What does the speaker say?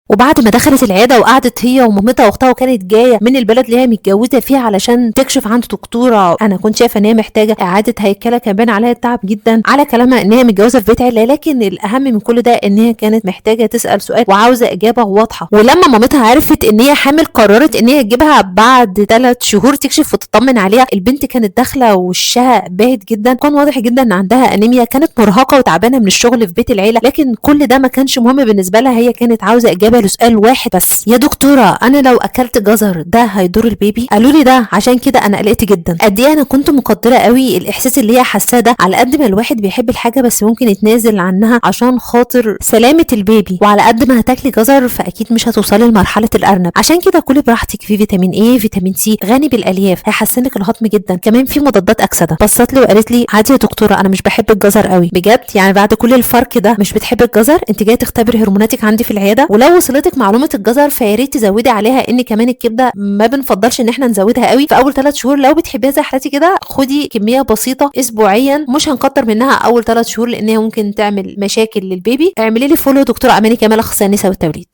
وبعد ما دخلت العيادة وقعدت هي ومامتها واختها، وكانت جاية من البلد اللي هي متجوزة فيها علشان تكشف عند دكتورة، انا كنت شايفه ان هي محتاجه اعاده هيكله، كان باين عليها التعب جدا على كلامها ان هي متجوزة في بيت عيله، لكن الاهم من كل ده ان هي كانت محتاجه تسال سؤال وعاوزه اجابه واضحة. ولما مامتها عرفت ان هي حامل قررت ان هي تجيبها بعد 3 شهور تكشف وتطمن عليها. البنت كانت داخله وشها باهت جدا، كان واضح جدا ان عندها انيميا، كانت مرهقة وتعبانه من الشغل في بيت العيلة، لكن كل ده ما كانش مهم بالنسبة لها. هي كانت عاوزه اجابه لسؤال واحد بس: يا دكتورة انا لو اكلت جزر ده هيضر البيبي؟ قالوا لي ده، عشان كده انا قلقت جدا. قد ايه انا كنت مقدره قوي الاحساس اللي هي حاساه ده، على قد ما الواحد بيحب الحاجة بس ممكن يتنازل عنها عشان خاطر سلامه البيبي، وعلى قد ما هتاكلي جزر فاكيد مش هتوصلي لمرحلة الارنب. عشان كده كلي براحتك، في فيتامين A، فيتامين C، غني بالالياف، هيحسن لك الهضم جدا، كمان في مضادات اكسده. بصت لي وقالت لي عادي يا دكتورة انا مش بحب الجزر قوي. بجد يعني بعد كل الفرق ده مش بتحب الجزر؟ انت جاية تختبري هرموناتك عندي في العيادة؟ ولو وصلتك معلومة الجزر فيا ريت تزودي عليها ان كمان الكبده ما بنفضلش ان احنا نزودها قوي في اول 3 شهور. لو بتحبيها زي حالتي كده خدي كمية بسيطة اسبوعيا، مش هنكتر منها اول 3 شهور لان هي ممكن تعمل مشاكل للبيبي. اعملي لي follow دكتورة اماني كمال، اخصائية النساء والتوليد.